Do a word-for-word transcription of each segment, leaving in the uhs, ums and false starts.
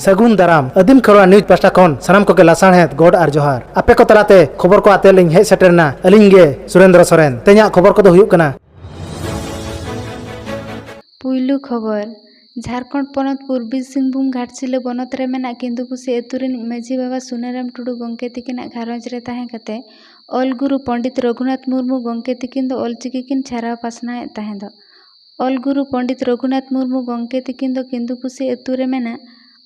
ᱥᱟᱹᱜᱩᱱ ᱫᱟᱨᱟᱢ᱾ ᱟᱹᱫᱤᱢ ᱠᱷᱮᱨᱣᱟᱲ ᱱᱤᱭᱩᱡᱽ ᱯᱟᱦᱴᱟ ᱠᱷᱚᱱ ᱥᱟᱱᱟᱢ ᱠᱚᱜᱮ ᱞᱟᱥᱟᱲᱦᱮᱫ ᱜᱚᱰ ᱟᱨ ᱡᱚᱦᱟᱨ᱾ ᱟᱯᱮ ᱠᱚ ᱛᱟᱞᱟᱛᱮ ᱠᱷᱚᱵᱚᱨ ᱠᱚ ᱟᱛᱮ ᱞᱤᱧ ᱦᱮᱡ ᱥᱮᱴᱮᱨ ᱮᱱᱟ ᱟᱹᱞᱤᱧ ᱜᱮ ᱥᱩᱨᱮᱱᱫᱨᱚ ᱥᱚᱨᱮᱱ᱾ ᱛᱮᱦᱮᱧᱟᱜ ᱠᱷᱚᱵᱚᱨ ᱠᱚᱫᱚ ᱦᱩᱭᱩᱜ ᱠᱟᱱᱟ᱾ ᱯᱩᱭᱞᱩ ᱠᱷᱚᱵᱚᱨ, ᱡᱷᱟᱨᱠᱷᱚᱸᱰ ᱯᱚᱱᱚᱛ ᱯᱩᱨᱵᱤ ᱥᱤᱝᱵᱷᱩᱢ ᱜᱷᱟᱴᱥᱤᱞᱟᱹ ᱵᱚᱱᱚᱛ ᱨᱮ ᱢᱮᱱᱟᱜ ᱠᱮᱸᱫᱩᱯᱩᱥᱤ ᱟᱹᱛᱩ ᱨᱤᱱᱤᱡ ᱢᱟᱹᱡᱷᱤ ᱵᱟᱵᱟ ᱥᱩᱱᱟᱨᱟᱢ ᱴᱩᱰᱩ ᱜᱚᱢᱠᱮ ᱛᱤᱠᱤᱱᱟᱜ ᱜᱷᱟᱨᱚᱸᱡᱽ ᱨᱮ ᱛᱟᱦᱮᱸ ᱠᱟᱛᱮ ᱚᱞ ᱜᱩᱨᱩ ᱯᱚᱸᱰᱤᱛ ᱨᱚᱜᱷᱩᱱᱟᱛᱷ ᱢᱩᱨᱢᱩ ᱜᱚᱢᱠᱮ ᱛᱤᱠᱤᱱ ᱫᱚ ᱚᱞᱪᱤᱠᱤ ᱠᱤᱱ ᱪᱷᱟᱨᱟᱣ ᱯᱟᱥᱱᱟᱣᱮᱫ ᱛᱟᱦᱮᱸ ᱫᱚ᱾ ᱚᱞ ᱜᱩᱨᱩ ᱯᱚᱸᱰᱤᱛ ᱨᱚᱜᱷᱩᱱᱟᱛᱷ ᱢᱩᱨᱢᱩ ᱜᱚᱢᱠᱮ ᱛᱤᱠᱤᱱ ᱫᱚ ᱠᱮᱸᱫᱩᱯᱩᱥᱤ ᱟᱹᱛᱩ ᱨᱮ ᱢᱮᱱᱟᱜ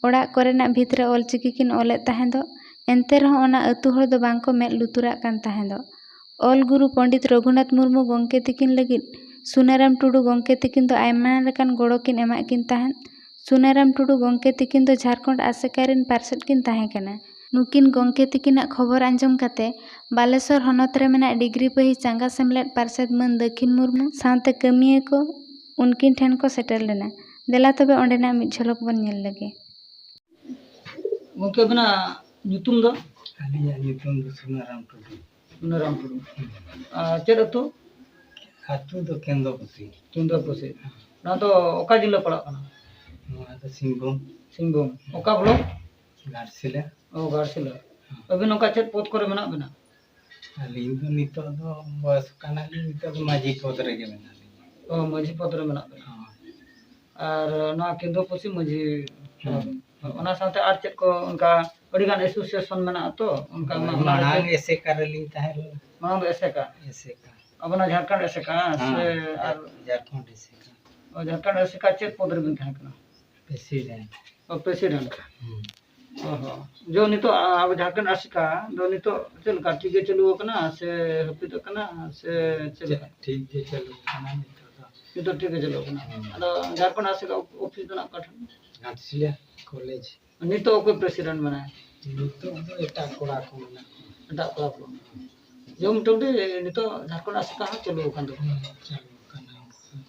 ᱚᱲᱟᱜ ᱠᱚᱨᱮᱱᱟᱜ ᱵᱷᱤᱛ ᱨᱮ ᱚᱞᱪᱤᱠᱤ ᱠᱤᱱ ᱚᱞᱮᱫ ᱛᱟᱦᱮᱸ ᱫᱚ᱾ ᱮᱱᱛᱮ ᱨᱮᱦᱚᱸ ᱚᱱᱟ ᱟᱹᱛᱩ ᱦᱚᱲ ᱫᱚ ᱵᱟᱝ ᱠᱚ ᱢᱮᱫ ᱞᱩᱛᱩᱨᱟᱜ ᱠᱟᱱ ᱛᱟᱦᱮᱸ ᱫᱚ᱾ ᱚᱞ ᱜᱩᱨᱩ ᱯᱚᱸᱰᱤᱛ ᱨᱚᱜᱷᱩᱱᱟᱛᱷ ᱢᱩᱨᱢᱩ ᱜᱚᱢᱠᱮ ᱛᱤᱠᱤᱱ ᱞᱟᱹᱜᱤᱫ ᱥᱩᱱᱟᱨᱟᱢ ᱴᱩᱰᱩ ᱜᱚᱢᱠᱮ ᱛᱤᱠᱤᱱ ᱫᱚ ᱟᱭᱢᱟ ᱞᱮᱠᱟᱱ ᱜᱚᱲᱚ ᱠᱤᱱ ᱮᱢᱟᱜ ᱠᱤᱱ ᱛᱟᱦᱮᱸᱫ᱾ ᱥᱩᱱᱟᱨᱟᱢ ᱴᱩᱰᱩ ᱜᱚᱢᱠᱮ ᱛᱤᱠᱤᱱ ᱫᱚ ᱡᱷᱟᱨᱠᱷᱚᱸᱰ ᱟᱥᱮᱠᱟ ᱨᱤᱱ ᱯᱟᱨᱥᱮᱛ ᱠᱤᱱ ᱛᱟᱦᱮᱸ ᱠᱟᱱᱟ᱾ ᱱᱩᱠᱤᱱ ᱜᱚᱢᱠᱮ ᱛᱤᱠᱤᱱᱟᱜ ᱠᱷᱚᱵᱚᱨ ᱟᱸᱡᱚᱢ ᱠᱟᱛᱮ ᱵᱟᱞᱮᱥᱚᱨ ᱦᱚᱱᱚᱛ ᱨᱮ ᱢᱮᱱᱟᱜ ᱰᱤᱜᱽᱨᱤ ᱯᱟᱹᱦᱤ ᱪᱟᱸᱜᱟ ᱥᱮᱢᱞᱮᱫ ᱯᱟᱨᱥᱮᱛ ᱢᱟᱹᱱ ᱫᱟᱹᱠᱷᱤᱱ ᱢᱩᱨᱢᱩ ᱥᱟᱶᱛᱮ ᱠᱟᱹᱢᱤᱭᱟᱹ ᱠᱚ ᱩᱱᱠᱤᱱ ᱴᱷᱮᱱ ᱠᱚ ᱥᱮᱴᱮᱨ ᱞᱮᱱᱟ᱾ ᱫᱮᱞᱟ ᱛᱚᱵᱮ ᱚᱸᱰᱮᱱᱟᱜ ᱢᱤᱫ ᱡᱷᱚᱞᱚᱠ ᱵᱚᱱ ᱧᱮᱞ ᱞᱮᱜᱮ᱾ ᱜᱚᱢᱠᱮ, ᱟᱵᱤᱱᱟᱜ ᱧᱩᱛᱩᱢ ᱫᱚ? ᱟᱹᱞᱤᱧᱟᱜ ᱧᱩᱛᱩᱢ ᱫᱚ ᱥᱩᱱᱟᱨᱟᱢ ᱴᱩᱰᱩ᱾ ᱥᱩᱱᱟᱨᱟᱢ ᱴᱩᱰᱩ᱾ ᱟᱨ ᱪᱮᱫ ᱟᱹᱛᱩ? ᱟᱹᱛᱩ ᱫᱚ ᱠᱮᱸᱫᱚᱯᱩᱥᱤ᱾ ᱠᱮᱸᱫᱚᱯᱩᱥᱤ᱾ ᱱᱚᱣᱟ ᱫᱚ ᱚᱠᱟ ᱡᱤᱞᱟᱹ ᱯᱟᱲᱟᱜ ᱠᱟᱱᱟ? ᱱᱚᱣᱟ ᱫᱚ ᱥᱤᱝᱵᱷᱩᱢ᱾ ᱥᱤᱝᱵᱷᱩᱢ᱾ ᱚᱠᱟ ᱵᱞᱚᱠ? ᱜᱷᱟᱴᱥᱤᱞᱟᱹ᱾ ᱚ, ᱜᱷᱟᱴᱥᱤᱞᱟᱹ᱾ ᱟᱹᱵᱤᱱ ᱚᱱᱠᱟ ᱪᱮᱫ ᱯᱚᱫᱽ ᱠᱚᱨᱮ ᱢᱮᱱᱟᱜ ᱵᱤᱱᱟ? ᱟᱹᱞᱤᱧ ᱫᱚ ᱱᱤᱛᱚᱜ ᱫᱚ ᱵᱚᱭᱚᱥ ᱠᱟᱱᱟᱞᱤᱧ, ᱱᱤᱛᱚᱜ ᱫᱚ ᱢᱟᱹᱡᱷᱤ ᱯᱚᱫᱽ ᱨᱮᱜᱮ ᱢᱮᱱᱟᱜ ᱞᱤᱧᱟ᱾ ᱚ, ᱢᱟᱹᱡᱷᱤ ᱯᱚᱫᱽ ᱨᱮ ᱢᱮᱱᱟᱜ ᱵᱤᱱᱟ᱾ ᱦᱳᱭ᱾ ᱟᱨ ᱱᱚᱣᱟ ᱠᱮᱸᱫᱩᱯᱩᱥᱤ ᱢᱟᱹᱡᱷᱤ ᱦᱮᱸ᱾ ᱚᱱᱟ ᱥᱟᱶᱛᱮ ᱟᱨ ᱪᱮᱫ ᱠᱚ ᱚᱱᱠᱟ ᱟᱹᱰᱤ ᱜᱟᱱ association ᱢᱮᱱᱟᱜᱼᱟ ᱛᱚ, ᱚᱱᱠᱟ ᱢᱟ ᱢᱟᱲᱟᱝ ᱚᱱᱟ ᱮᱥᱮᱠᱟ ᱨᱮᱞᱤᱧ ᱛᱟᱦᱮᱸ ᱞᱮᱱᱟ᱾ ᱢᱟᱲᱟᱝ ᱫᱚ ᱮᱥᱮᱠᱟ? ᱮᱥᱮᱠᱟ᱾ ᱟᱵᱚᱱᱟᱜ ᱡᱷᱟᱲᱠᱷᱚᱸᱰ ᱮᱥᱮᱠᱟ, ᱦᱮᱸ, ᱥᱮ ᱟᱨ ᱡᱷᱟᱲᱠᱷᱚᱸᱰ ᱮᱥᱮᱠᱟ᱾ ᱚ, ᱡᱷᱟᱲᱠᱷᱚᱸᱰ ᱮᱥᱮᱠᱟ ᱪᱮᱫ ᱯᱚᱫᱽ ᱨᱮᱵᱤᱱ ᱛᱟᱦᱮᱸ ᱠᱟᱱᱟ? President᱾ ᱚ, president᱾ ᱦᱩᱸ᱾ ᱚ ᱦᱚᱸ᱾ ᱡᱚ ᱱᱤᱛᱚᱜ ᱟ-, ᱟᱵᱚ ᱡᱷᱟᱲᱠᱷᱚᱸᱰ ᱟᱥᱮᱠᱟ ᱫᱚ ᱱᱤᱛᱚᱜ ᱪᱮᱫ ᱞᱮᱠᱟ ᱴᱷᱤᱠ ᱜᱮ ᱪᱟᱹᱞᱩ ᱟᱠᱟᱱᱟ ᱥᱮ ᱦᱟᱹᱯᱤᱫ ᱟᱠᱟᱱᱟ ᱥᱮ ᱪᱮᱫ ᱞᱮᱠᱟ? ᱴᱷᱤᱠ ᱜᱮ ᱪᱟᱹᱞᱩ ᱟᱠᱟᱱᱟ ᱱᱤᱛᱚᱜ ᱫᱚ᱾ ᱱᱤᱛᱚᱜ ᱴᱷᱤᱠ ᱜᱮ ᱪᱟᱹᱞᱩ ᱟᱠᱟᱱᱟ᱾ ᱦᱩᱸ᱾ ᱟᱫᱚ ᱡᱷᱟᱲᱠᱷᱚᱸᱰ ᱟᱥᱮᱠᱟ ᱚᱯᱷᱤᱥ ᱫᱚ ᱱᱟᱜ ᱚᱠᱟ ᱴᱷᱮᱱ? ᱜᱷᱟᱴᱥᱤᱞᱟᱹ ᱠᱚᱞᱮᱡᱽ᱾ ᱱᱤᱛᱚᱜ ᱚᱠᱚᱭ president ᱢᱮᱱᱟᱭᱟ? ᱱᱤᱛᱚᱜ ᱫᱚ ᱮᱴᱟᱜ ᱠᱚᱲᱟ ᱠᱚ ᱢᱮᱱᱟᱜ ᱠᱚᱣᱟ᱾ ᱮᱴᱟᱜ ᱠᱚᱲᱟ ᱠᱚ᱾ ᱡᱮ ᱢᱚᱴᱟᱢᱩᱴᱤ ᱱᱤᱛᱚᱜ ᱡᱷᱟᱲᱠᱷᱚᱸᱰ ᱟᱥᱮᱠᱟ ᱦᱚᱸ ᱪᱟᱹᱞᱩ ᱟᱠᱟᱱ ᱛᱟᱵᱚᱱᱟ᱾ ᱦᱩᱸ, ᱪᱟᱹᱞᱩ ᱟᱠᱟᱱᱟ᱾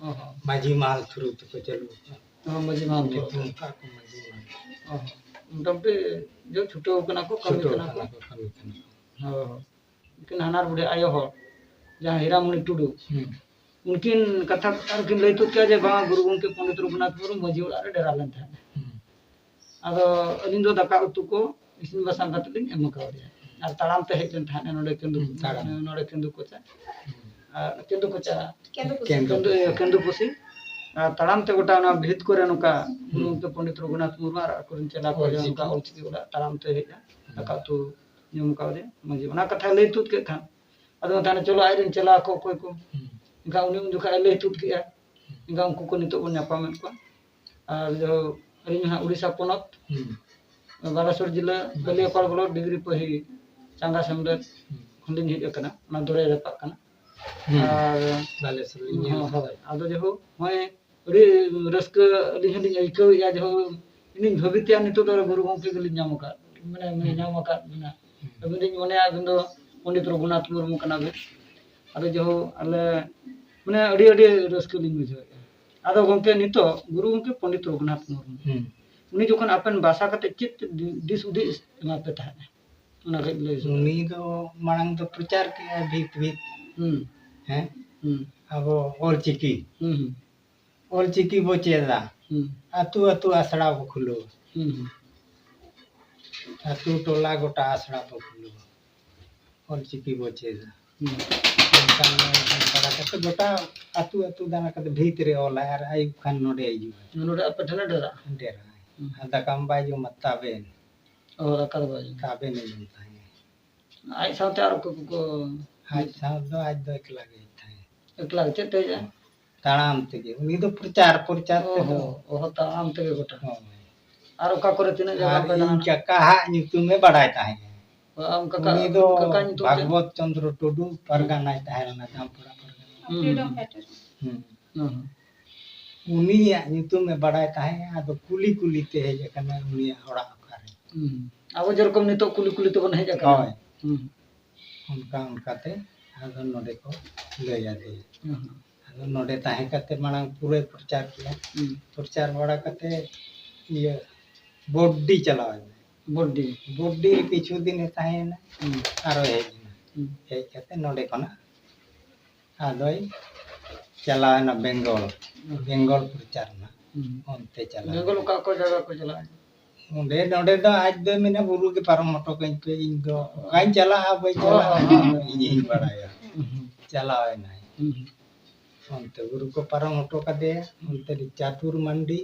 ᱚ ᱦᱚᱸ᱾ ᱢᱟᱹᱡᱷᱤ ᱢᱟᱦᱟᱞ through ᱛᱮᱠᱚ ᱪᱟᱹᱞᱩ ᱟᱠᱟᱫᱟ᱾ ᱦᱚᱸ, ᱢᱟᱹᱡᱷᱤ ᱢᱟᱦᱟᱞ ᱛᱚ᱾ ᱧᱩᱛᱩᱢ ᱠᱟᱜ ᱠᱚ ᱢᱟᱹᱡᱷᱤ ᱢᱟᱦᱟᱞ᱾ ᱚ ᱦᱚᱸ᱾ ᱢᱚᱴᱟᱢᱩᱴᱤ ᱡᱮ ᱪᱷᱩᱴᱟᱹᱣ ᱠᱟᱱᱟ ᱠᱚ, ᱠᱟᱹᱢᱤ ᱪᱷᱩᱴᱟᱹᱣ ᱠᱟᱱᱟ ᱠᱚ᱾ ᱠᱟᱱᱟ ᱠᱚ, ᱠᱟᱹᱢᱤ ᱠᱟᱱᱟ ᱠᱚ᱾ ᱦᱚᱸ᱾ ᱩᱱᱠᱤᱱ ᱦᱟᱱᱟᱨ ᱵᱩᱰᱷᱤ ᱟᱭᱳ ᱦᱚᱲ, ᱡᱟᱦᱟᱸ ᱦᱤᱨᱟᱢᱚᱱᱤ ᱴᱩᱰᱩ, ᱦᱩᱸ᱾ ᱩᱱᱠᱤᱱ ᱠᱟᱛᱷᱟ ᱟᱨᱠᱤᱱ ᱞᱟᱹᱭ ᱛᱩᱫ ᱠᱮᱜᱼᱟ ᱡᱮ ᱵᱟᱝᱟ, ᱜᱩᱨᱩ ᱜᱚᱢᱠᱮ ᱯᱚᱱᱰᱤᱛ ᱨᱚᱜᱷᱩᱱᱟᱛᱷ ᱢᱩᱨᱢᱩ ᱢᱟᱹᱡᱷᱤ ᱚᱲᱟᱜ ᱨᱮ ᱰᱮᱨᱟ ᱞᱮᱱ ᱛᱟᱦᱮᱸᱫ᱾ ᱦᱩᱸ᱾ ᱟᱫᱚ ᱟᱹᱞᱤᱧ ᱫᱚ ᱫᱟᱠᱟ ᱩᱛᱩ ᱠᱚ ᱤᱥᱤᱱ ᱵᱟᱥᱟᱝ ᱠᱟᱛᱮ ᱞᱤᱧ ᱮᱢ ᱠᱟᱣᱫᱮᱭᱟ᱾ ᱟᱨ ᱛᱟᱲᱟᱢ ᱛᱮ ᱦᱮᱡ ᱞᱮᱱ ᱛᱟᱦᱮᱸᱫ ᱱᱚᱰᱮ ᱠᱮᱱᱫᱩ, ᱦᱩᱸ, ᱛᱟᱲᱟᱢ᱾ ᱱᱚᱰᱮ ᱠᱮᱱᱫᱩ ᱠᱚᱪᱟ᱾ ᱟᱨ ᱠᱮᱱᱫᱩ ᱠᱚᱪᱟ, ᱠᱮᱱᱫᱩ ᱠᱚᱪᱟ᱾ ᱠᱮᱱᱫᱩ, ᱠᱮᱱᱫᱩ ᱯᱩᱥᱤ᱾ ᱟᱨ ᱛᱟᱲᱟᱢ ᱛᱮ ᱜᱚᱴᱟ ᱚᱱᱟ ᱵᱷᱤᱛ ᱠᱚᱨᱮ ᱱᱚᱝᱠᱟ ᱜᱩᱨᱩ ᱦᱩᱸ᱾ ᱜᱚᱢᱠᱮ ᱯᱚᱱᱰᱤᱛ ᱨᱚᱜᱷᱩᱱᱟᱛᱷ ᱢᱩᱨᱢᱩ ᱟᱨ ᱟᱠᱚᱨᱮᱱ ᱪᱮᱞᱟ ᱠᱚ ᱚᱞᱪᱤᱠᱤ᱾ ᱱᱚᱝᱠᱟ ᱚᱞᱪᱤᱠᱤ ᱚᱲᱟᱜ ᱛᱟᱲᱟᱢ ᱛᱮ ᱦᱮᱡ ᱮᱱᱟ᱾ ᱦᱩᱸ᱾ ᱫᱟᱠᱟ ᱩᱛᱩ ᱧᱩ ᱠᱟᱣᱫᱮᱭᱟ ᱢᱟᱹᱡᱷᱤ᱾ ᱚᱱᱟ ᱠᱟᱛᱷᱟᱭ ᱞᱟᱹᱭ ᱛᱩᱫ ᱠᱮᱫ ᱠᱷᱟᱱ, ᱟᱫᱚ ᱢᱮᱛᱟᱭ ᱠᱟᱱᱟ, "ᱪᱚᱞᱚ, ᱟᱡ ᱨᱮᱱ ᱪᱮᱞᱟ ᱠᱚ ᱚᱠᱚᱭ ᱠᱚ?" ᱦᱩᱸ᱾ ᱮᱱᱠᱷᱟᱱ ᱩᱱᱤ ᱩᱱ ᱡᱚᱠᱷᱟᱡ ᱮ ᱞᱟᱹᱭ ᱛᱩᱫ ᱠᱮᱜᱼᱟ᱾ ᱦᱩᱸ᱾ ᱮᱱᱠᱷᱟᱱ ᱩᱱᱠᱩ ᱠᱚ ᱱᱤᱛᱚᱜ ᱵᱚᱱ ᱧᱟᱯᱟᱢᱮᱫ ᱠᱚᱣᱟ᱾ ᱟᱨ ᱡᱟᱦᱳ, ᱟᱹᱞᱤᱧ ᱦᱟᱸᱜ ᱩᱲᱤᱥᱥᱟ ᱯᱚᱱᱚᱛ, ᱦᱩᱸ᱾ ᱵᱟᱞᱮᱥᱚᱨ ᱡᱤᱞᱟᱹ, ᱵᱟᱞᱮᱥᱚᱨ᱾ ᱠᱟᱞᱤᱭᱟᱯᱟᱲ ᱵᱞᱚᱠ, ᱰᱤᱜᱽᱨᱤ ᱯᱟᱹᱦᱤ ᱪᱟᱸᱜᱟ ᱥᱮᱢᱞᱮᱫ ᱦᱩᱸ᱾ ᱠᱷᱚᱱ ᱞᱤᱧ ᱦᱮᱡ ᱟᱠᱟᱱᱟ, ᱚᱱᱟ ᱫᱚᱨᱭᱟ ᱡᱟᱯᱟᱜ ᱠᱟᱱᱟ᱾ ᱦᱩᱸ᱾ ᱟᱨ ᱵᱟᱞᱮᱥᱚᱨ ᱞᱤᱧ ᱧᱮᱞ ᱦᱳᱭ, ᱟᱠᱟᱫᱟ᱾ ᱦᱳᱭ᱾ ᱟᱫᱚ ᱡᱟᱦᱳ, ᱱᱚᱜᱼᱚᱭ ᱟᱹᱰᱤ ᱨᱟᱹᱥᱠᱟᱹ ᱟᱹᱞᱤᱧ ᱦᱚᱸᱞᱤᱧ ᱟᱹᱭᱠᱟᱹᱣᱮᱫᱼᱟ, ᱡᱟᱦᱳ, ᱤᱧᱤᱧ ᱵᱷᱟᱹᱵᱤᱛᱮᱜᱼᱟ ᱱᱤᱛᱚᱜ ᱫᱚ ᱜᱩᱨᱩ ᱜᱚᱢᱠᱮ ᱜᱮᱞᱤᱧ ᱧᱟᱢ ᱟᱠᱟᱫ, ᱢᱟᱱᱮ, ᱦᱩᱸ᱾ ᱧᱟᱢ ᱟᱠᱟᱫ ᱵᱤᱱᱟ᱾ ᱦᱩᱸ᱾ ᱟᱹᱵᱤᱱ ᱞᱤᱧ ᱢᱚᱱᱮᱭᱟ ᱟᱹᱵᱤᱱ ᱫᱚ ᱯᱚᱱᱰᱤᱛ ᱨᱚᱜᱷᱩᱱᱟᱛᱷ ᱢᱩᱨᱢᱩ ᱠᱟᱱᱟ ᱵᱤᱱ᱾ ᱟᱫᱚ ᱡᱟᱦᱳ, ᱟᱞᱮ, ᱢᱟᱱᱮ, ᱟᱹᱰᱤ, ᱟᱹᱰᱤ ᱨᱟᱹᱥᱠᱟᱹ ᱞᱤᱧ ᱵᱩᱡᱷᱟᱹᱣᱮᱫᱼᱟ᱾ ᱟᱫᱚ ᱜᱚᱢᱠᱮ, ᱱᱤᱛᱚᱜ ᱜᱩᱨᱩ ᱜᱚᱢᱠᱮ ᱯᱚᱱᱰᱤᱛ ᱨᱚᱜᱷᱩᱱᱟᱛᱷ ᱢᱩᱨᱢᱩ, ᱦᱩᱸ᱾ ᱩᱱᱤ ᱡᱚᱠᱷᱚᱱ ᱟᱯᱮᱱ ᱵᱟᱥᱟ ᱠᱟᱛᱮ ᱪᱮᱫ ᱫᱤᱥ ᱦᱩᱫᱤᱥ ᱮᱢᱟ ᱯᱮ ᱛᱟᱦᱮᱸᱫ? ᱚᱱᱟ ᱠᱟᱹᱡ ᱞᱟᱹᱭ ᱥᱚᱫᱚᱨ᱾ ᱩᱱᱤ ᱫᱚ ᱢᱟᱲᱟᱝ ᱫᱚ ᱯᱨᱚᱪᱟᱨ ᱠᱮᱜᱼᱟᱭ ᱵᱷᱤᱛ ᱵᱷᱤᱛ᱾ ᱦᱩᱸ᱾ ᱦᱮᱸ? ᱦᱩᱸ᱾ ᱟᱵᱚ ᱚᱞᱪᱤᱠᱤ᱾ ᱦᱩᱸ, ᱦᱩᱸ᱾ ᱚᱞᱪᱤᱠᱤ ᱵᱚ ᱪᱮᱫᱟ᱾ ᱦᱩᱸ᱾ ᱟᱹᱛᱩ ᱟᱹᱛᱩ ᱟᱥᱲᱟ ᱵᱚ ᱠᱷᱩᱞᱟᱹᱣᱟ᱾ ᱦᱩᱸ, ᱦᱩᱸ᱾ ᱟᱹᱛᱩ ᱴᱚᱞᱟ ᱜᱚᱴᱟ ᱟᱥᱲᱟ ᱵᱚ ᱠᱷᱩᱞᱟᱹᱣᱟ᱾ ᱚᱞᱪᱤᱠᱤ ᱵᱚ ᱪᱮᱫᱟ᱾ ᱦᱩᱸ᱾ ᱚᱱᱠᱟ ᱵᱟᱲᱟ ᱠᱟᱛᱮ ᱜᱚᱴᱟ ᱟᱹᱛᱩ ᱟᱹᱛᱩ ᱫᱟᱬᱟ ᱠᱟᱛᱮ ᱵᱷᱤᱛ ᱨᱮ ᱚᱞᱟᱭ ᱟᱨ ᱟᱹᱭᱩᱵ ᱠᱷᱟᱱ ᱱᱚᱰᱮ ᱦᱤᱡᱩᱜᱼᱟ᱾ ᱱᱚᱰᱮ ᱟᱯᱮ ᱴᱷᱮᱱᱮ ᱰᱮᱨᱟᱜᱼᱟ? ᱰᱮᱨᱟᱜᱼᱟᱭ᱾ ᱦᱩᱸ᱾ ᱟᱨ ᱫᱟᱠᱟ ᱢᱟ ᱵᱟᱭ ᱡᱚᱢᱟ, ᱛᱟᱵᱮᱱ᱾ ᱚ, ᱫᱟᱠᱟ ᱫᱚ ᱵᱟᱭ ᱡᱚᱢᱟ᱾ ᱛᱟᱵᱮᱱᱮ ᱡᱚᱢ ᱛᱟᱦᱮᱸᱫ᱾ ᱟᱡ ᱥᱟᱶᱛᱮ ᱟᱨ ᱚᱠᱚᱭ ᱠᱚᱠᱚ? ᱟᱡ ᱥᱟᱶ ᱫᱚ ᱟᱡ ᱫᱚ ᱮᱠᱞᱟ ᱜᱮ ᱦᱮᱡ ᱛᱟᱦᱮᱸᱫ᱾ ᱮᱠᱞᱟ ᱜᱮ? ᱪᱮᱫ ᱛᱮ ᱦᱮᱡ ᱟᱭ? ᱛᱟᱲᱟᱢ ᱛᱮᱜᱮ᱾ ᱩᱱᱤ ᱫᱚ ᱯᱨᱚᱪᱟᱨ, ᱯᱨᱚᱪᱟᱨ ᱚ ᱛᱮᱫᱚ᱾ ᱦᱚᱸ, ᱚ ᱦᱚᱸ, ᱛᱟᱲᱟᱢ ᱛᱮᱜᱮ ᱜᱚᱴᱟ᱾ ᱦᱳᱭ᱾ ᱟᱨ ᱚᱠᱟ ᱠᱚᱨᱮ ᱛᱤᱱᱟᱹᱜ ᱡᱟᱭᱜᱟ ᱟᱨ ᱯᱮ ᱤᱧ ᱫᱟᱬᱟᱱᱟ? ᱠᱟᱠᱟᱦᱟᱜ ᱧᱩᱛᱩᱢᱮ ᱵᱟᱲᱟᱭ ᱛᱟᱦᱮᱸᱫ᱾ ᱚ, ᱟᱢ ᱠᱟᱠᱟ, ᱩᱱᱤ ᱫᱚ ᱠᱟᱠᱟ ᱧᱩᱛᱩᱢ ᱪᱮᱫ? ᱵᱷᱟᱜᱽᱵᱚᱛ ᱪᱚᱸᱫᱽᱨᱚ ᱴᱩᱰᱩ, ᱯᱟᱨᱜᱟᱱᱟᱭ ᱛᱟᱦᱮᱸ ᱞᱮᱱᱟ, ᱡᱟᱢᱯᱩᱲᱟ ᱯᱟᱨᱜᱟᱱᱟ᱾ ᱦᱩᱸ, ᱦᱩᱸ᱾ ᱦᱩᱸ, ᱦᱩᱸ᱾ ᱩᱱᱤᱭᱟᱜ ᱧᱩᱛᱩᱢᱮ ᱵᱟᱲᱟᱭ ᱛᱟᱦᱮᱸᱫ, ᱟᱫᱚ ᱠᱩᱞᱤ ᱠᱩᱞᱤ ᱛᱮ ᱦᱮᱡ ᱟᱠᱟᱱᱟ ᱩᱱᱤᱭᱟᱜ ᱚᱲᱟᱜ ᱚᱠᱟᱨᱮ᱾ ᱦᱩᱸ᱾ ᱟᱵᱚ ᱡᱮᱨᱚᱠᱚᱢ ᱱᱤᱛᱚᱜ ᱠᱩᱞᱤ ᱠᱩᱞᱤ ᱛᱮᱵᱚᱱ ᱦᱮᱡ ᱟᱠᱟᱱᱟ᱾ ᱦᱳᱭ᱾ ᱦᱩᱸ᱾ ᱚᱱᱠᱟ ᱚᱱᱠᱟᱛᱮ ᱟᱫᱚ ᱱᱚᱰᱮ ᱠᱚ ᱞᱟᱹᱭ ᱟᱫᱮᱭᱟ᱾ ᱦᱩᱸ᱾ ᱟᱫᱚ ᱱᱚᱰᱮ ᱛᱟᱦᱮᱸ ᱠᱟᱛᱮ ᱢᱟᱲᱟᱝ ᱯᱩᱨᱟᱹᱭ ᱯᱨᱚᱪᱟᱨ ᱠᱮᱫᱟ᱾ ᱦᱩᱸ᱾ ᱯᱨᱚᱪᱟᱨ ᱵᱟᱲᱟ ᱠᱟᱛᱮ ᱤᱭᱟᱹ ᱵᱚᱰᱰᱤ ᱪᱟᱞᱟᱣ ᱮᱱᱟ᱾ ᱵᱚᱰᱰᱤ? ᱵᱚᱰᱰᱤ ᱨᱮ ᱠᱤᱪᱷᱩ ᱫᱤᱱᱮ ᱛᱟᱦᱮᱸᱭᱮᱱᱟ᱾ ᱦᱩᱸ᱾ ᱟᱨᱚᱭ ᱦᱮᱡ ᱮᱱᱟ᱾ ᱦᱩᱸ᱾ ᱦᱮᱡ ᱠᱟᱛᱮ ᱱᱚᱰᱮ ᱠᱷᱚᱱᱟᱜ ᱟᱫᱚᱭ ᱪᱟᱞᱟᱣ ᱮᱱᱟ ᱵᱮᱝᱜᱚᱞ᱾ ᱦᱩᱸ᱾ ᱵᱮᱝᱜᱚᱞ ᱯᱨᱚᱪᱟᱨ ᱨᱮᱱᱟᱜ᱾ ᱦᱩᱸ᱾ ᱚᱱᱛᱮ ᱪᱟᱞᱟᱣ ᱵᱮᱝᱜᱚᱞ ᱮᱱᱟ᱾ ᱚᱠᱟ ᱚᱠᱟ ᱡᱟᱭᱜᱟ ᱠᱚ ᱪᱟᱞᱟᱜᱼᱟ? ᱚᱸᱰᱮ ᱱᱚᱰᱮ ᱫᱚ ᱟᱡ ᱫᱚ ᱢᱮᱱᱟ, "ᱵᱩᱨᱩ ᱜᱮ ᱯᱟᱨᱚᱢ ᱦᱚᱴᱚ ᱠᱟᱹᱧ ᱯᱮ, ᱤᱧ ᱫᱚ ᱚᱠᱟᱧ ᱪᱟᱞᱟᱜᱼᱟ ᱵᱟᱹᱧ ᱪᱟᱞᱟᱜᱼᱟ, ᱚᱱᱟ ᱫᱚ ᱤᱧᱤᱧ ᱵᱟᱲᱟᱭᱟ᱾" ᱪᱟᱞᱟᱣ ᱮᱱᱟᱭ᱾ ᱚᱱᱛᱮ ᱵᱩᱨᱩ ᱠᱚ ᱯᱟᱨᱚᱢ ᱦᱚᱴᱚ ᱠᱟᱫᱮᱭᱟ, ᱚᱱᱛᱮ ᱨᱮ ᱪᱟᱛᱩᱨ ᱢᱟᱱᱰᱤ,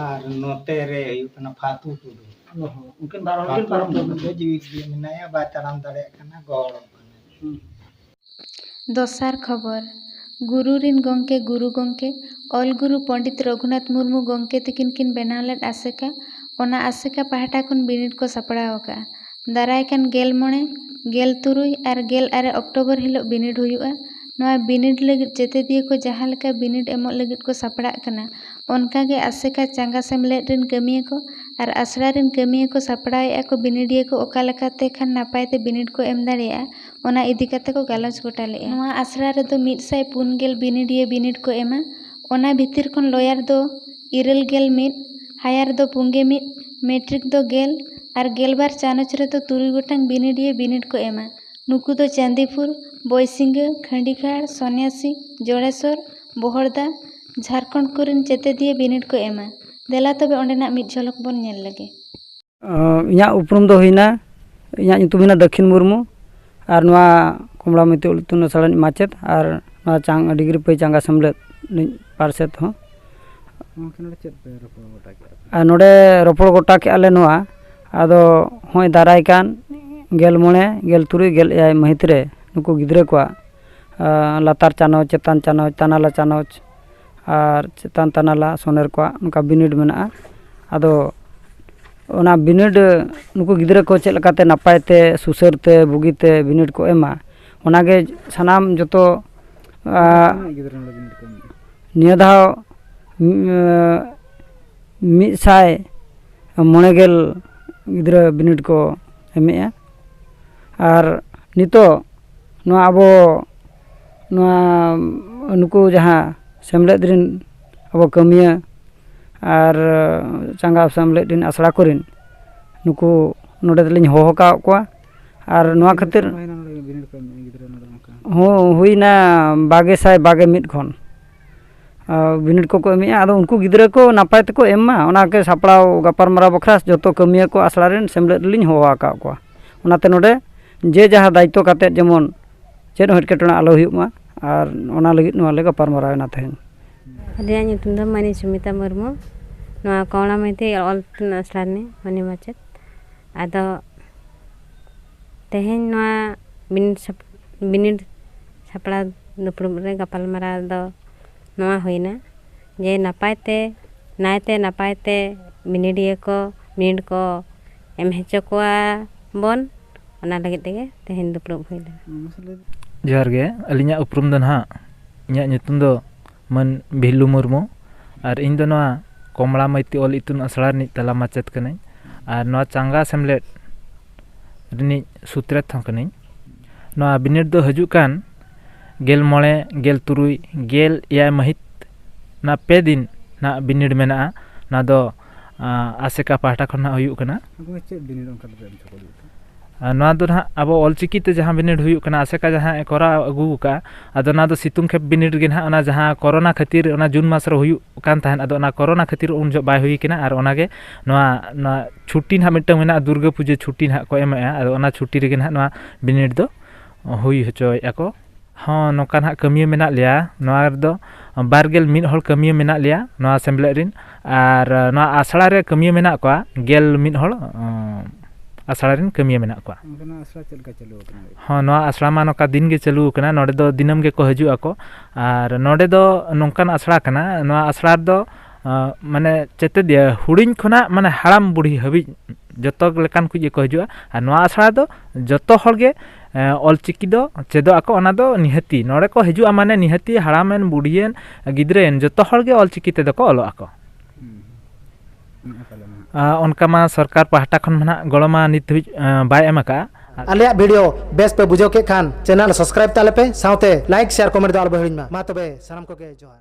ᱟᱨ ᱱᱚᱛᱮ ᱨᱮ ᱦᱩᱭᱩᱜ ᱠᱟᱱᱟ ᱯᱷᱟᱛᱩ ᱴᱩᱰᱩ᱾ ᱚ ᱦᱚᱸ, ᱩᱱᱠᱤᱱ ᱵᱟᱨ ᱦᱚᱲ ᱠᱤᱱ ᱯᱷᱟᱛᱩ ᱯᱟᱨᱚᱢ ᱴᱩᱰᱩ ᱫᱚ ᱡᱤᱣᱤ ᱡᱤᱣᱤ ᱢᱮᱱᱟᱭᱟ, ᱵᱟᱭ ᱛᱟᱲᱟᱢ ᱫᱟᱲᱮᱭᱟᱜ ᱠᱟᱱᱟ, ᱜᱚᱦᱚᱲᱚᱜ ᱠᱟᱱᱟ᱾ ᱦᱩᱸ᱾ ᱫᱚᱥᱟᱨ ᱠᱷᱚᱵᱚᱨ, ᱜᱩᱨᱩ ᱨᱤᱱ ᱜᱚᱢᱠᱮ, ᱜᱩᱨᱩ ᱜᱚᱢᱠᱮ, ᱚᱞ ᱜᱩᱨᱩ ᱯᱚᱸᱰᱤᱛ ᱨᱚᱜᱷᱩᱱᱟᱛᱷ ᱢᱩᱨᱢᱩ ᱜᱚᱢᱠᱮ ᱛᱤᱠᱤᱱ ᱠᱤᱱ ᱵᱮᱱᱟᱣ ᱞᱮᱫ ᱟᱥᱮᱠᱟ, ᱚᱱᱟ ᱟᱥᱮᱠᱟ ᱯᱟᱦᱴᱟ ᱠᱷᱚᱱ ᱵᱤᱱᱤᱰ ᱠᱚ ᱥᱟᱯᱲᱟᱣ ᱟᱠᱟᱫᱼᱟ᱾ ᱫᱟᱨᱟᱭ ᱠᱟᱱ ᱜᱮᱞ ᱢᱚᱬᱮ, ᱜᱮᱞ ᱛᱩᱨᱩᱭ ᱟᱨ ᱜᱮᱞ ᱟᱨᱮ ᱚᱠᱴᱳᱵᱚᱨ ᱦᱤᱞᱳᱜ ᱵᱤᱱᱤᱰ ᱦᱩᱭᱩᱜᱼᱟ᱾ ᱱᱚᱣᱟ ᱵᱤᱱᱤᱰ ᱞᱟᱹᱜᱤᱫ ᱪᱮᱛᱮᱫᱤᱭᱟᱹ ᱠᱚ ᱡᱟᱦᱟᱸ ᱞᱮᱠᱟ ᱵᱤᱱᱤᱰ ᱮᱢᱚᱜ ᱞᱟᱹᱜᱤᱫ ᱠᱚ ᱥᱟᱯᱲᱟᱜ ᱠᱟᱱᱟ, ᱚᱱᱠᱟ ᱜᱮ ᱟᱥᱮᱠᱟ ᱪᱟᱸᱜᱟ ᱥᱮᱢᱞᱮᱫ ᱨᱤᱱ ᱠᱟᱹᱢᱤᱭᱟᱹ ᱠᱚ ᱟᱨ ᱟᱥᱲᱟ ᱨᱤᱱ ᱠᱟᱹᱢᱤᱭᱟᱹ ᱠᱚ ᱥᱟᱯᱲᱟᱣᱮᱫᱼᱟ ᱠᱚ ᱵᱤᱱᱤᱰᱤᱭᱟᱹ ᱠᱚ ᱚᱠᱟ ᱞᱮᱠᱟᱛᱮ ᱠᱷᱟᱱ ᱱᱟᱯᱟᱭ ᱛᱮ ᱵᱤᱱᱤᱰ ᱠᱚ ᱮᱢ ᱫᱟᱲᱮᱭᱟᱜᱼᱟ, ᱚᱱᱟ ᱤᱫᱤ ᱠᱟᱛᱮ ᱠᱚ ᱜᱟᱞᱚᱪ ᱜᱚᱴᱟ ᱞᱮᱫᱼᱟ᱾ ᱱᱚᱣᱟ ᱟᱥᱲᱟ ᱨᱮᱫᱚ ᱢᱤᱫ ᱥᱟᱭ ᱯᱩᱱ ᱜᱮᱞ ᱵᱤᱱᱤᱰᱤᱭᱟᱹ ᱵᱤᱱᱤᱰ ᱠᱚ ᱮᱢᱟ᱾ ᱚᱱᱟ ᱵᱷᱤᱛᱤᱨ ᱠᱷᱚᱱ ᱞᱚᱭᱟᱨ ᱫᱚ ᱤᱨᱟᱹᱞ ᱜᱮᱞ ᱢᱤᱫ, ᱦᱟᱭᱟᱨ ᱫᱚ ᱯᱩᱱ ᱜᱮᱞ ᱢᱤᱫ, ᱢᱮᱴᱨᱤᱠ ᱫᱚ ᱜᱮᱞ ᱟᱨ ᱜᱮᱞᱵᱟᱨ ᱪᱟᱱᱚᱪ ᱨᱮᱫᱚ ᱛᱩᱨᱩᱭ ᱜᱚᱴᱟᱝ ᱵᱤᱱᱤᱰᱤᱭᱟᱹ ᱵᱤᱱᱤᱰ ᱠᱚ ᱮᱢᱟ᱾ ᱱᱩᱠᱩ ᱫᱚ ᱪᱟᱸᱫᱤᱯᱩᱨ, ᱵᱚᱭᱥᱤᱝᱜᱟᱹ, ᱠᱷᱟᱸᱰᱤᱠᱷᱟᱲ, ᱥᱚᱱᱭᱟᱥᱤ, ᱡᱚᱲᱮᱥᱚᱨ, ᱵᱚᱦᱚᱲᱫᱟ, ᱡᱷᱟᱲᱠᱷᱚᱸᱰ ᱠᱚᱨᱮᱱ ᱪᱮᱛᱮᱫᱤᱭᱟᱹ ᱵᱤᱱᱤᱰ ᱠᱚ ᱮᱢᱟ᱾ ᱫᱮᱞᱟ ᱛᱚᱵᱮ ᱚᱸᱰᱮᱱᱟᱜ ᱢᱤᱫ ᱡᱷᱚᱞᱚᱠ ᱵᱚᱱ ᱧᱮᱞ ᱞᱮᱜᱮ᱾ ᱚ, ᱤᱧᱟᱹᱜ ᱩᱯᱨᱩᱢ ᱫᱚ ᱦᱩᱭᱱᱟ, ᱤᱧᱟᱹᱜ ᱧᱩᱛᱩᱢ ᱦᱩᱭᱱᱟ ᱫᱟᱹᱠᱷᱤᱱ ᱢᱩᱨᱢᱩ, ᱟᱨ ᱱᱚᱣᱟ ᱠᱚᱢᱲᱟ ᱢᱚᱭᱛᱨᱤ ᱤᱛᱩᱱ ᱟᱥᱲᱟ ᱨᱤᱱᱤᱡ ᱢᱟᱪᱮᱫ, ᱟᱨ ᱱᱚᱣᱟ ᱪᱟᱝ-, ᱰᱤᱜᱽᱨᱤ ᱯᱟᱹᱭ ᱪᱟᱸᱜᱟ ᱥᱮᱢᱞᱮᱫ ᱨᱤᱱᱤᱡ ᱯᱟᱨᱥᱮᱛ ᱦᱚᱸ᱾ ᱱᱚᱣᱟ ᱠᱤᱱ ᱱᱚᱰᱮ ᱪᱮᱫ ᱯᱮ ᱨᱚᱯᱚᱲ ᱜᱚᱴᱟ ᱠᱮᱫᱼᱟ ᱯᱮ? ᱟᱨ ᱱᱚᱰᱮ ᱨᱚᱯᱚᱲ ᱜᱚᱴᱟ ᱠᱮᱫᱼᱟ ᱞᱮ ᱱᱚᱣᱟ, ᱟᱫᱚ ᱦᱚᱸᱜᱼᱚᱭ ᱫᱟᱨᱟᱭ ᱠᱟᱱ ᱜᱮᱞ ᱢᱚᱬᱮ, ᱜᱮᱞ ᱛᱩᱨᱩᱭ, ᱜᱮᱞ ᱮᱭᱟᱭ ᱢᱟᱹᱦᱤᱛ ᱨᱮ ᱱᱩᱠᱩ ᱜᱤᱫᱽᱨᱟᱹ ᱠᱚᱣᱟᱜ, ᱟᱸ, ᱞᱟᱛᱟᱨ ᱪᱟᱱᱚᱪ, ᱪᱮᱛᱟᱱ ᱪᱟᱱᱚᱪ, ᱛᱟᱱᱟᱞᱟ ᱪᱟᱱᱚᱪ, ᱟᱨ ᱪᱮᱛᱟᱱ ᱛᱟᱱᱟᱞᱟ ᱥᱚᱱᱮᱨ ᱠᱚᱣᱟᱜ ᱱᱚᱝᱠᱟ ᱵᱤᱱᱤᱰ ᱢᱮᱱᱟᱜᱼᱟ᱾ ᱟᱫᱚ ᱚᱱᱟ ᱵᱤᱱᱤᱰ ᱱᱩᱠᱩ ᱜᱤᱫᱽᱨᱟᱹ ᱠᱚ ᱪᱮᱫ ᱞᱮᱠᱟᱛᱮ ᱱᱟᱯᱟᱭ ᱛᱮ, ᱥᱩᱥᱟᱹᱨ ᱛᱮ, ᱵᱩᱜᱤ ᱛᱮ ᱵᱤᱱᱤᱰ ᱠᱚ ᱮᱢᱟ, ᱚᱱᱟᱜᱮ ᱥᱟᱱᱟᱢ ᱡᱚᱛᱚ, ᱟᱸ, ᱛᱤᱱᱟᱹᱜ ᱜᱤᱫᱽᱨᱟᱹ ᱱᱚᱰᱮ ᱵᱤᱱᱤᱰ ᱠᱚ ᱮᱢᱮᱜᱼᱟ? ᱱᱤᱭᱟᱹ ᱫᱷᱟᱣ, ᱩᱸ, ᱢᱤᱫ ᱥᱟᱭ ᱢᱚᱬᱮ ᱜᱮᱞ ᱜᱤᱫᱽᱨᱟᱹ ᱵᱤᱱᱤᱰ ᱠᱚ ᱮᱢᱮᱜᱼᱟ᱾ ᱟᱨ ᱱᱤᱛᱚᱜ ᱱᱚᱣᱟ ᱟᱵᱚ, ᱱᱚᱣᱟ ᱱᱩᱠᱩ ᱡᱟᱦᱟᱸ ᱥᱮᱢᱞᱮᱫ ᱨᱤᱱ ᱟᱵᱚ ᱠᱟᱹᱢᱤᱭᱟᱹ ᱟᱨ ᱪᱟᱸᱜᱟ ᱥᱮᱢᱞᱮᱫ ᱨᱤᱱ ᱟᱥᱲᱟ ᱠᱚᱨᱮᱱ ᱱᱩᱠᱩ ᱱᱚᱰᱮ ᱫᱚᱞᱤᱧ ᱦᱚᱦᱚ ᱠᱟᱜ ᱠᱚᱣᱟ᱾ ᱟᱨ ᱱᱚᱣᱟ ᱠᱷᱟᱹᱛᱤᱨ ᱦᱩᱭᱱᱟ ᱱᱚᱰᱮ ᱵᱤᱱᱤᱰ ᱠᱚ ᱮᱢᱮᱜᱼᱟ ᱜᱤᱫᱽᱨᱟᱹ ᱱᱚᱰᱮ ᱚᱱᱠᱟ? ᱦᱚᱸ, ᱦᱩᱭᱱᱟ ᱵᱟᱜᱮ ᱥᱟᱭ ᱵᱟᱜᱮ ᱢᱤᱫ ᱠᱷᱚᱱ᱾ ᱵᱤᱱᱤᱰ ᱠᱚᱠᱚ ᱮᱢᱮᱜᱼᱟ᱾ ᱟᱫᱚ ᱩᱱᱠᱩ ᱜᱤᱫᱽᱨᱟᱹ ᱠᱚ ᱱᱟᱯᱟᱭ ᱛᱮᱠᱚ ᱮᱢ ᱢᱟ, ᱚᱱᱟ ᱜᱮ ᱥᱟᱯᱲᱟᱣ ᱜᱟᱯᱟᱞᱢᱟᱨᱟᱣ ᱵᱟᱠᱷᱨᱟ ᱡᱚᱛᱚ ᱠᱟᱹᱢᱤᱭᱟᱹ ᱠᱚ ᱟᱥᱲᱟ ᱨᱮᱱ ᱥᱮᱢᱞᱮᱫ ᱨᱮᱞᱤᱧ ᱦᱚᱦᱚ ᱟᱠᱟᱫ ᱠᱚᱣᱟ᱾ ᱚᱱᱟᱛᱮ ᱱᱚᱰᱮ ᱡᱮ ᱡᱟᱦᱟᱸ ᱫᱟᱭᱤᱛᱛᱚ ᱠᱟᱛᱮᱫ ᱡᱮᱢᱚᱱ ᱪᱮᱫ ᱦᱚᱸ ᱮᱴᱠᱮᱴᱚᱬᱮ ᱟᱞᱚ ᱦᱩᱭᱩᱜ ᱢᱟ, ᱟᱨ ᱚᱱᱟ ᱞᱟᱹᱜᱤᱫ ᱱᱚᱣᱟ ᱞᱮ ᱜᱟᱯᱟᱞᱢᱟᱨᱟᱣ ᱮᱱᱟ ᱛᱮᱦᱮᱧ᱾ ᱟᱹᱞᱤᱧᱟᱜ ᱧᱩᱛᱩᱢ ᱫᱚ ᱢᱟᱹᱱᱤ ᱥᱩᱢᱤᱛᱟ ᱢᱩᱨᱢᱩ, ᱱᱚᱣᱟ ᱠᱚᱢᱞᱟ ᱢᱟᱹᱭᱛᱤ ᱚᱞ ᱤᱛᱩᱱ ᱟᱥᱲᱟ ᱨᱤᱱᱤᱡ ᱢᱟᱹᱱᱤ ᱢᱟᱪᱮᱫ᱾ ᱟᱫᱚ ᱛᱮᱦᱮᱧ ᱱᱚᱣᱟ ᱵᱤᱱᱤᱰ ᱥᱟᱯ-, ᱵᱤᱱᱤᱰ ᱥᱟᱯᱲᱟᱣ ᱫᱩᱯᱲᱩᱵ ᱨᱮ ᱜᱟᱯᱟᱞᱢᱟᱨᱟᱣ ᱫᱚ ᱱᱚᱣᱟ ᱦᱩᱭᱱᱟ ᱡᱮ ᱱᱟᱯᱟᱭ ᱛᱮ, ᱱᱟᱭᱛᱮ ᱱᱟᱯᱟᱭ ᱛᱮ ᱵᱤᱱᱤᱰᱤᱭᱟᱹ ᱠᱚ ᱵᱤᱱᱤᱰ ᱠᱚ ᱮᱢ ᱦᱚᱪᱚ ᱠᱚᱣᱟ ᱵᱚᱱ, ᱚᱱᱟ ᱞᱟᱹᱜᱤᱫ ᱛᱮᱜᱮ ᱛᱮᱦᱮᱧ ᱫᱩᱯᱲᱩᱵ ᱦᱩᱭ ᱞᱮᱱᱟ᱾ ᱡᱚᱦᱟᱨ ᱜᱮ, ᱟᱹᱞᱤᱧᱟᱜ ᱩᱯᱨᱩᱢ ᱫᱚ ᱱᱟᱦᱟᱜ, ᱤᱧᱟᱹᱜ ᱧᱩᱛᱩᱢ ᱫᱚ ᱢᱟᱹᱱ ᱵᱷᱤᱞᱞᱩ ᱢᱩᱨᱢᱩ, ᱟᱨ ᱤᱧ ᱫᱚ ᱱᱚᱣᱟ ᱠᱚᱢᱞᱟ ᱢᱟᱹᱭᱛᱤ ᱚᱞ ᱤᱛᱩᱱ ᱟᱥᱲᱟ ᱨᱤᱱᱤᱡ ᱛᱟᱞᱟ ᱢᱟᱪᱮᱫ ᱠᱟᱹᱱᱟᱹᱧ, ᱟᱨ ᱱᱚᱣᱟ ᱪᱟᱸᱜᱟ ᱥᱮᱢᱞᱮᱫ ᱨᱤᱱᱤᱡ ᱥᱩᱛᱨᱮᱛ ᱦᱚᱸ ᱠᱟᱹᱱᱟᱹᱧ᱾ ᱱᱚᱣᱟ ᱵᱤᱱᱤᱰ ᱫᱚ ᱦᱤᱡᱩᱜ ᱠᱟᱱ ᱜᱮᱞ ᱢᱚᱬᱮ, ᱜᱮᱞ ᱛᱩᱨᱩᱭ, ᱜᱮᱞ ᱮᱭᱟᱭ ᱢᱟᱹᱦᱤᱛ, ᱚᱱᱟ ᱯᱮ ᱫᱤᱱ ᱱᱟᱦᱟᱜ ᱵᱤᱱᱤᱰ ᱢᱮᱱᱟᱜᱼᱟ᱾ ᱱᱚᱣᱟ ᱫᱚ, ᱟᱸ, ᱟᱥᱮᱠᱟ ᱯᱟᱦᱴᱟ ᱠᱷᱚᱱ ᱱᱟᱦᱟᱜ ᱦᱩᱭᱩᱜ ᱠᱟᱱᱟ᱾ ᱟᱫᱚ ᱪᱮᱫ ᱵᱤᱱᱤᱰ ᱚᱱᱠᱟ ᱫᱚᱯᱮ ᱮᱢ ᱦᱚᱪᱚ ᱠᱚ ᱞᱟᱹᱜᱤᱫ ᱛᱮ? ᱟᱨ ᱱᱚᱣᱟ ᱫᱚ ᱱᱟᱦᱟᱜ ᱟᱵᱚ ᱚᱞᱪᱤᱠᱤ ᱛᱮ ᱡᱟᱦᱟᱸ ᱵᱤᱱᱤᱰ ᱦᱩᱭᱩᱜ ᱠᱟᱱᱟ, ᱟᱥᱮᱠᱟ ᱡᱟᱦᱟᱸ ᱮ ᱠᱚᱨᱟᱣ ᱟᱹᱜᱩ ᱟᱠᱟᱫᱼᱟ, ᱟᱫᱚ ᱚᱱᱟ ᱫᱚ ᱥᱤᱛᱩᱝ ᱠᱷᱮᱯ ᱵᱤᱱᱤᱰ ᱜᱮ ᱱᱟᱦᱟᱜ, ᱚᱱᱟ ᱡᱟᱦᱟᱸ ᱠᱚᱨᱳᱱᱟ ᱠᱷᱟᱹᱛᱤᱨ ᱚᱱᱟ ᱡᱩᱱ ᱢᱟᱥ ᱨᱮ ᱦᱩᱭᱩᱜ ᱠᱟᱱ ᱛᱟᱦᱮᱸᱫ, ᱟᱫᱚ ᱚᱱᱟ ᱠᱚᱨᱳᱱᱟ ᱠᱷᱟᱹᱛᱤᱨ ᱩᱱ ᱡᱚᱦᱚᱜ ᱵᱟᱭ ᱦᱩᱭ ᱠᱟᱱᱟ᱾ ᱟᱨ ᱚᱱᱟᱜᱮ ᱱᱚᱣᱟ, ᱱᱚᱣᱟ ᱪᱷᱩᱴᱤ ᱱᱟᱦᱟᱜ ᱢᱤᱫᱴᱟᱝ ᱢᱮᱱᱟᱜᱼᱟ, ᱫᱩᱨᱜᱟᱹ ᱯᱩᱡᱟᱹ ᱪᱷᱩᱴᱤ ᱱᱟᱦᱟᱜ ᱠᱚ ᱮᱢᱮᱜᱼᱟ, ᱟᱫᱚ ᱚᱱᱟ ᱪᱷᱩᱴᱤ ᱨᱮᱜᱮ ᱱᱟᱦᱟᱜ ᱱᱚᱣᱟ ᱵᱤᱱᱤᱰ ᱫᱚ ᱦᱩᱭ ᱦᱚᱪᱚᱭᱮᱫᱼᱟ ᱠᱚ᱾ ᱦᱚᱸ, ᱱᱚᱝᱠᱟ ᱱᱟᱦᱟᱜ ᱠᱟᱹᱢᱤᱭᱟᱹ ᱢᱮᱱᱟᱜ ᱞᱮᱭᱟ᱾ ᱱᱚᱣᱟ ᱨᱮᱫᱚ ᱵᱟᱨ ᱜᱮᱞ ᱢᱤᱫ ᱦᱚᱲ ᱠᱟᱹᱢᱤᱭᱟᱹ ᱢᱮᱱᱟᱜ ᱞᱮᱭᱟ ᱱᱚᱣᱟ ᱥᱮᱢᱞᱮᱫ ᱨᱤᱱ, ᱟᱨ ᱱᱚᱣᱟ ᱟᱥᱲᱟ ᱨᱮ ᱠᱟᱹᱢᱤᱭᱟᱹ ᱢᱮᱱᱟᱜ ᱠᱚᱣᱟ ᱜᱮᱞ ᱢᱤᱫ ᱦᱚᱲ, ᱚᱸ, ᱟᱥᱲᱟ ᱨᱤᱱ ᱠᱟᱹᱢᱤᱭᱟᱹ ᱢᱮᱱᱟᱜ ᱠᱚᱣᱟ᱾ ᱚᱱᱠᱟ ᱱᱚᱣᱟ ᱟᱥᱲᱟ ᱪᱮᱫ ᱞᱮᱠᱟ ᱪᱟᱹᱞᱩ ᱟᱠᱟᱱᱟ? ᱦᱚᱸ, ᱱᱚᱣᱟ ᱟᱥᱲᱟ ᱢᱟ ᱱᱚᱝᱠᱟ ᱫᱤᱱ ᱜᱮ ᱪᱟᱹᱞᱩ ᱟᱠᱟᱱᱟ, ᱱᱚᱰᱮ ᱫᱚ ᱫᱤᱱᱟᱹᱢ ᱜᱮᱠᱚ ᱦᱤᱡᱩᱜ ᱟᱠᱚ᱾ ᱟᱨ ᱱᱚᱰᱮ ᱫᱚ ᱱᱚᱝᱠᱟᱱ ᱟᱥᱲᱟ ᱠᱟᱱᱟ, ᱱᱚᱣᱟ ᱟᱥᱲᱟ ᱨᱮᱫᱚ, ᱟᱸ, ᱢᱟᱱᱮ ᱪᱮᱛᱮᱫᱤᱭᱟᱹ ᱦᱩᱰᱤᱧ ᱠᱷᱚᱱᱟᱜ ᱢᱟᱱᱮ ᱦᱟᱲᱟᱢ ᱵᱩᱲᱦᱤ ᱦᱟᱹᱵᱤᱡ ᱡᱚᱛᱚ ᱞᱮᱠᱟᱱ ᱠᱚ ᱜᱮᱠᱚ ᱦᱤᱡᱩᱜᱼᱟ᱾ ᱟᱨ ᱱᱚᱣᱟ ᱟᱥᱲᱟ ᱫᱚ ᱡᱚᱛᱚ ᱦᱚᱲ ᱜᱮ, ᱮᱸ, ᱚᱞᱪᱤᱠᱤ ᱫᱚ ᱪᱮᱫᱚᱜ ᱟᱠᱚ, ᱚᱱᱟ ᱫᱚ ᱱᱤᱦᱟᱹᱛᱤ ᱱᱚᱰᱮ ᱠᱚ ᱦᱤᱡᱩᱜᱼᱟ, ᱢᱟᱱᱮ ᱱᱤᱦᱟᱹᱛᱤ ᱦᱟᱲᱟᱢᱮᱱ, ᱵᱩᱰᱷᱤᱭᱮᱱ, ᱜᱤᱫᱽᱨᱟᱹᱭᱮᱱ, ᱡᱚᱛᱚ ᱦᱚᱲ ᱜᱮ ᱚᱞᱪᱤᱠᱤ ᱛᱮᱫᱚ ᱠᱚ ᱚᱞᱚᱜ ᱟᱠᱚ᱾ ᱦᱩᱸ᱾ ᱚᱱᱠᱟ ᱞᱮ ᱢᱮᱱᱟ᱾ ᱟᱸ, ᱚᱱᱠᱟ ᱢᱟ ᱥᱚᱨᱠᱟᱨ ᱯᱟᱦᱴᱟ ᱠᱷᱚᱱ ᱢᱟ ᱱᱟᱦᱟᱜ ᱜᱚᱲᱚ ᱢᱟ ᱱᱤᱛ ᱫᱷᱟᱹᱵᱤᱡ, ᱟᱸ, ᱵᱟᱭ ᱮᱢ ᱟᱠᱟᱫᱼᱟ᱾ ᱟᱞᱮᱭᱟᱜ ᱵᱷᱤᱰᱤᱭᱳ ᱵᱮᱥ ᱯᱮ ᱵᱩᱡᱷᱟᱹᱣ ᱠᱮᱫ ᱠᱷᱟᱱ ᱪᱮᱱᱮᱞ ᱥᱟᱵᱥᱠᱨᱟᱭᱤᱵ ᱛᱟᱞᱮ ᱯᱮ, ᱥᱟᱶᱛᱮ ᱞᱟᱭᱤᱠ, ᱥᱮᱭᱟᱨ, ᱠᱚᱢᱮᱱᱴ ᱫᱚ ᱟᱞᱚ ᱯᱮ ᱦᱤᱲᱤᱧ ᱢᱟ᱾ ᱢᱟ ᱛᱚᱵᱮ ᱥᱟᱱᱟᱢ ᱠᱚᱜᱮ ᱡᱚᱦᱟᱨ᱾